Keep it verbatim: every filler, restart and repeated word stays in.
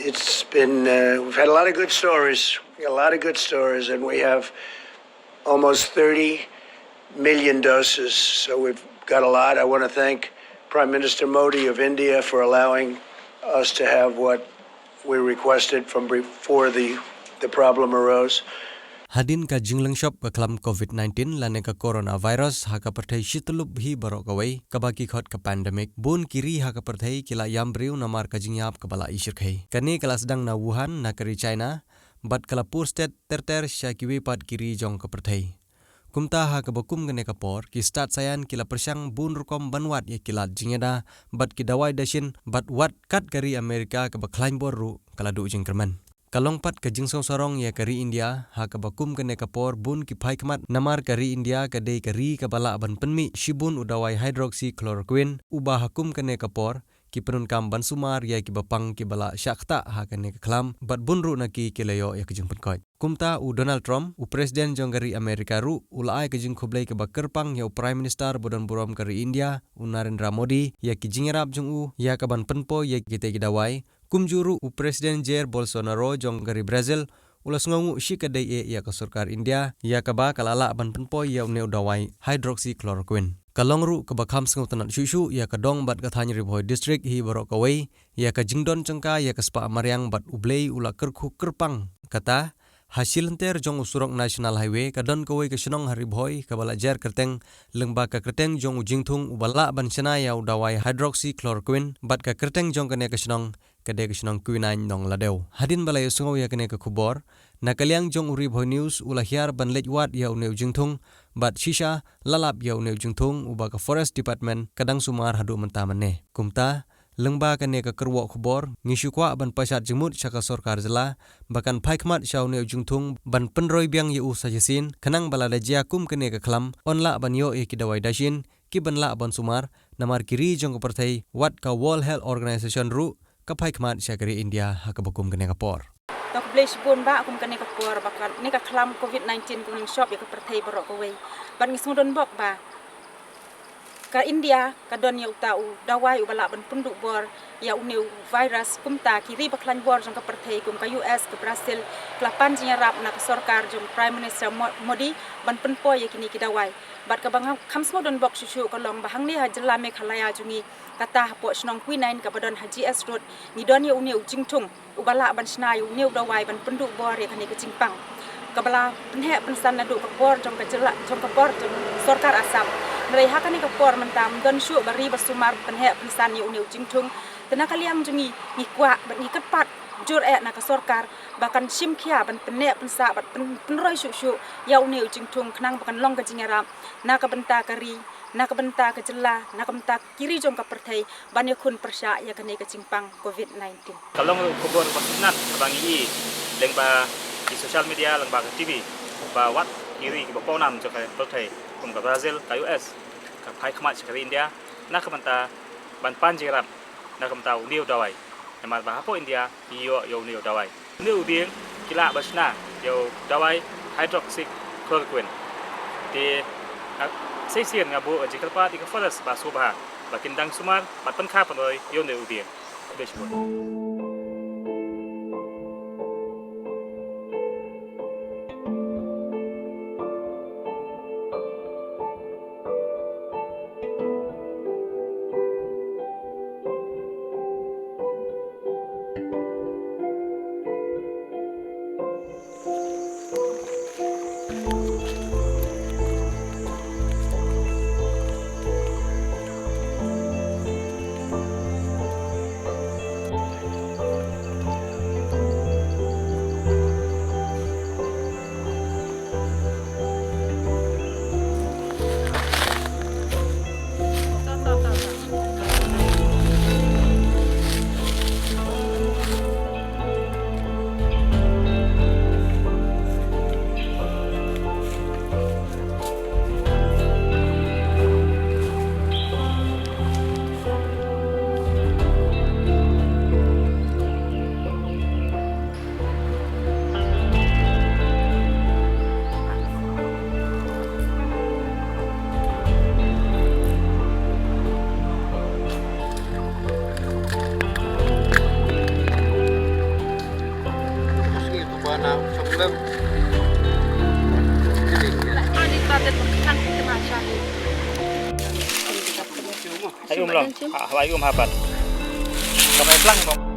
It's been, uh, we've had a lot of good stories, a lot of good stories, and we have almost thirty million doses. So we've got a lot. I want to thank Prime Minister Modi of India for allowing us to have what we requested from before the, the problem arose. Hadien ka jingleng shop ka khlam covid nineteen lane ka coronavirus ha ka pyrthei shityllup hi baroh kawei, kaba ki khot ka pandemic, bun ki ri ha ka pyrthei ki la ïam briew namar ka jingïap kaba la ishyrkhei. Kane ka la sdang na Wuhan, na ka ri China, bad ka la pur stet ter ter sha kiwei pat ki ri jong ka pyrthei. Kumta ha kaba kum kane ka por, ki stad saian ki la pyrshang bun rukom ban wad ïa ki lad jingïada bad ki dawai dashin, bad wat kat ka ri Amerika kaba khlaiñ bor ruh ka la duh jingkyrmen. Ka long pat ka jingsngewsarong ïa ka ri India, ha kaba kum kane ka por bun ki phai khmat namar ka ri India ka dei ka ri kaba lah ban pynmih shibun u dawai hydroxychloroquine, uba ha kum kane ka por ki pyndonkam ban sumar ïa kiba pang kiba la shah ktah ha kane ka khlam, bad bun ruh na ki ki la ïoh ïa ka jingpynkoit. Kumta u Donald Trump, u President jong ka ri Amerika ruh, u la ai ka jingkhublei kaba kyrpang ïa u Prime Minister ba don burom ka ri India, u Narendra Modi, ïa ki jingïarap jong u ïa ka ban pynpoi ïa kitei ki dawai. Kumjuh ruh u President Jair Bolsonaro jong ka ri Brazil, u la sngewnguh shikatdei eh ïa ka sorkar India ïa kaba ka la lah ban pynpoi ïa une u dawai hydroxychloroquine. Ka long ruh kaba kham sngewtynnad shuh shuh ïa ka dong bad ka thaiñ Ri Bhoi District hi baroh kawei ïa ka jingdon jong ka ïa ka spah mariang, bad U Blei u la kyrkhu kyrpang. Kata, ha shilynter jong u surok National Highway ka don kawei ka shnong ha Ri Bhoi kaba la jer kyrteng lyngba ka kyrteng jong u jingthung uba lah ban shna ïa u dawai hydroxychloroquine, bad ka kyrteng jong kane ka shnong ka dei ka shnong Kwinain Nongladew. Hadien ba la ïohsngew ïa kane ka khubor, na ka liang jong u Ri Bhoi News u la hiar ban leit wad ïa une u jingthung, bad shisha la lap ïa une u jingthung uba ka Forest Department ka dang sumar haduh mynta mynne. Kumta, lyngba kane ka kyrwoh khubor, ngi shu kwah ban pashat jingmut sha ka sorkar jylla ba kan phai khmat sha une u jingthung ban pynroi biang ïa u sa shisien, khnang ba lada jia kum kane ka khlam, yn lah ban ïoh ïa ki dawai dashin kiban lah ban sumar, namar ki ri jong ka pyrthei, wat ka World Health Organization ruh ka phai khmat sha ka ri India ha kaba kum kane ka por. To khublei shibun bah, kum kane ka por ba kane ka khlam covid nineteen ka nang shop ïa ka pyrthei baroh kawei. Bad ngi sngewdon bok ba ka India ka don ïa uta u dawai uba lah ban pynduh bor ïa une u virus, kumta ki ri ba khlaiñ bor jong ka pyrthei kum ka U S, ka Brazil, ka la pan jingïarap na ka sorkar jong Prime Minister Mo-, Modi ban pynpoi ïa kine ki dawai. Bad kaba nga kham sngewdon bok shuh shuh ka long ba hangne ha jylla Meghalaya jong ngi, kata hapoh shnong Kwinain kaba don ha G S Road, ngi don ïa une u jingthung uba lah ban shna ïa une u dawai ban pynduh bor ïa kane ka jingpang. Kaba la pynheh pynsan naduh ka por jong ka jylla, jong ka por jong sorkar Assam. Hynrei ha kane ka por mynta ym don shuh ba ri ba sumar pynheh pynsan ïa une u jingthung. Te na ka liang jong ngi, ngi kwah bad ngi kyrpad jur eh na ka sorkar ba kan shim khia ban pynheh pynsah bad pyn-, pynroi shuh shuh ïa une u jingthung, khnang ba kan long ka jingïarap na ka bynta ka ri, na ka bynta ka jylla, na ka bynta ki ri jong ka pyrthei ban ïakhun pyrshah ïa kane ka jingpang covid nineteen. Ka long ruh khubor ba sngewtynnat kaba ngi i lyngba ki social media, lyngba ka T V, ba wat ki ri kiba pawnam jong ka pyrthei kum ka Brazil, ka U S, ka phai khmat sha ka ri India na ka bynta ban pan jingïarap na ka bynta une u dawai. Namar ba hapoh India ki ïoh ïa une u dawai. Une u dieng ki lah ban shna ïa u dawai hydroxychloroquine. Te, ah, shisien nga buh jingkyrpad ïa ka Forest ba sngewbha ba kin dang sumar bad pynkha pynroi ïa une u dieng. Khublei shibun. Hai um long. Ha, hai um hapat. Kamai plang mo.